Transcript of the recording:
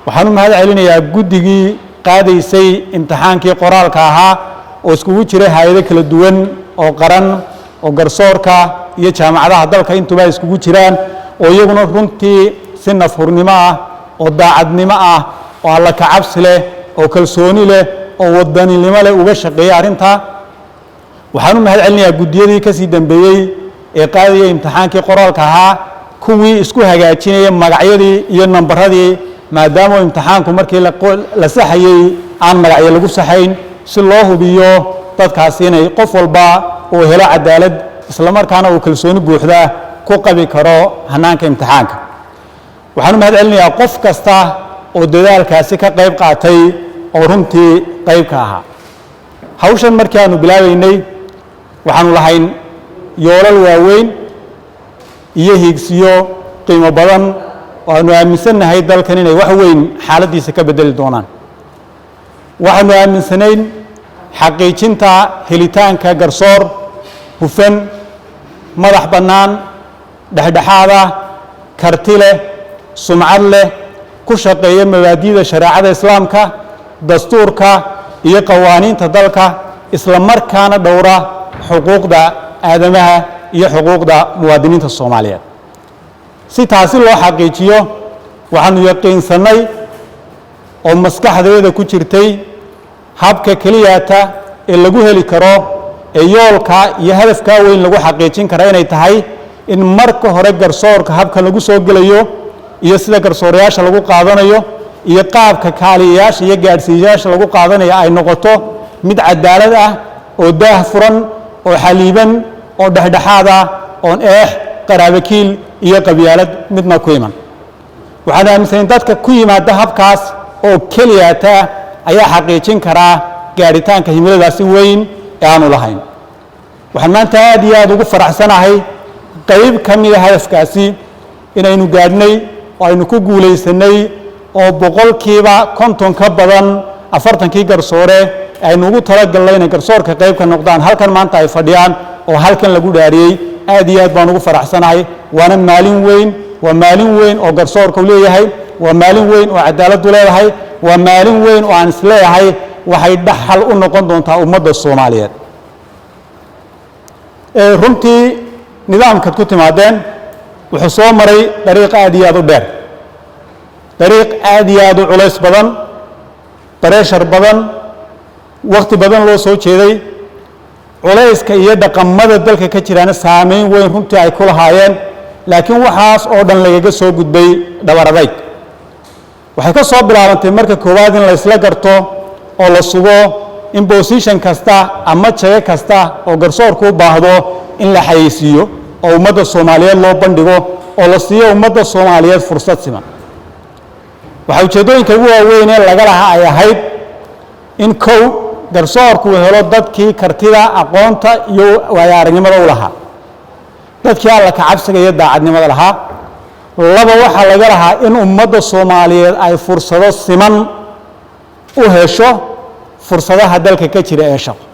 Waxaan u mahad celinayaa guddigii qaadaysay imtixaankii qoraalka ahaa oo iskugu jiray hay-ado kala duwan oo qaran oo garsoorka iyo jaamacadaha dalka intuba ay iskugu jiraan, oo iyaguna runtii si nafhurnimo ah oo daacadnimo ah oo alla kacabsi leh oo kalsooni leh oo wadaninimo leh uga shaqeeyay arrintaa. Waxaan u mahad celinayaa guddiyadii kasii dambeeyey ee qaadayay imtixaankii qoraalka ahaa, kuwii isku hagaajinaya magacyadii iyo nambaradii, maadaama imtixaanku markii la saxayey aan magacyo lagu saxayn, si loo hubiyo dadkaasi inay qof walba uu helo cadaalad, isla markaana uu kalsooni buuxda ku qabi karo hanaanka imtixaanka. Waxaan u mahad celinayaa qof kasta oo dadaalkaasi ka qayb qaatay oo runtii qayb ka ahaa hawshan. Markii aanu bilaabaynay, waxaanu lahayn yoolal waaweyn iyo hiigsiyo qiimo badan oo aanu aaminsannahay dalkan inay wax weyn xaaladdiisa ka beddeli doonaan. Waxaanu aaminsanayn xaqiijinta helitaanka garsoor hufan, madax bannaan, dhexdhexaad ah, karti leh, sumcad leh, ku shaqeeya mabaadi'da shareecada Islaamka, dastuurka iyo qawaaniinta dalka, isla markaana dhowra xuquuqda aadamaha iyo xuquuqda muwaadiniinta Soomaaliyeed. Si taasi loo xaqiijiyo, waxaanu yaqiinsannay oo maskaxdeeda ku jirtay habka keliyata ee lagu heli karo ee yoolka iyo hadafkaa weyn lagu xaqiijin kara inay tahay in marka hore garsoorka habka lagu soo gelayo iyo sida garsoorayaasha lagu qaadanayo iyo qaabka kaaliyayaasha iyo gaadhsiiyayaasha lagu qaadanayo ay noqoto mid cadaalad ah oo daah furan oo xaliiban oo dhexdhexaad ah, oon eex, qaraabakiil iyo qabyaalad midna ku iman. Waxaan aaminsanayn dadka ku yimaada habkaas oo keliyata ayaa xaqiijin karaa gaadhitaanka himiladaasi weyn ee aanu lahayn. Waxaan maanta aad iyo aada ugu faraxsanahay qayb ka mida hadafkaasi inaynu gaadhnay oo aynu ku guulaysanay, oo 50% ka badan 40kii garsoore aynu ugu talagalnay inay garsoorka qayb ka noqdaan halkan maanta ay fadhiyaan oo halkan lagu dhaariyey. Aad iyo aad baan ugu faraxsanahay, waana maalin weyn. Waa maalin weyn oo garsoorka u leeyahay, waa maalin weyn oo cadaaladdu leedahay, waa maalin weyn oo aan isleeyahay waxay dhaxal u noqon doontaa ummadda Soomaaliyeed. Runtii nidaamkaad ku timaadeen wuxuu soo maray dariiq aad iyo aad u dheer, dariiq aad iyo aad u culays badan, pressure badan, wakti badan loo soo jeeday. Culayska iyo dhaqamada dalka ka jiraana saameyn weyn runtii ay ku lahaayeen, laakiin waxaas oo dhan lagaga soo gudbay dhabar adayg. Waxay ka soo bilaabantay marka koowaad in la isla garto oo la sugo in position kasta ama jago kasta oo garsoorku u baahdo in la xayeysiiyo oo ummadda Soomaaliyeed loo bandhigo oo la siiyo ummadda Soomaaliyeed fursad siman. Waxaa ujeeddooyinka ugu waaweyn ee laga lahaa ay ahayd in, kow, garsoorku helo dadkii kartida, aqoonta iyo waayo aragnimada u lahaa, dadkii alla kacabsiga iyo daacadnimada lahaa. Laba, waxaa laga lahaa in ummadda Soomaaliyeed ay fursado siman u hesho fursadaha dalka ka jira ee shaqo.